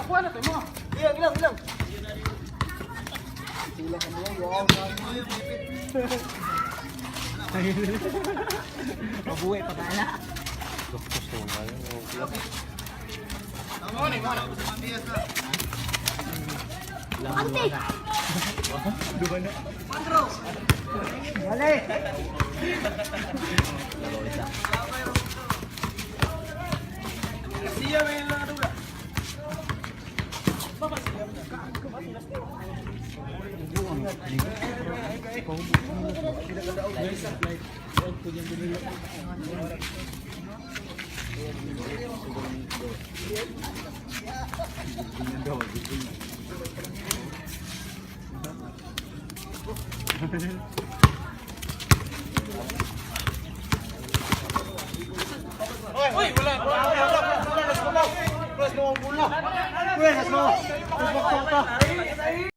Nakuha na to mo. Ilang, ilang, ilang. Mabuhay pa ka na. Ante! Wale. Uy, wala. Wala, wala, wala. Wala, wala. Wala.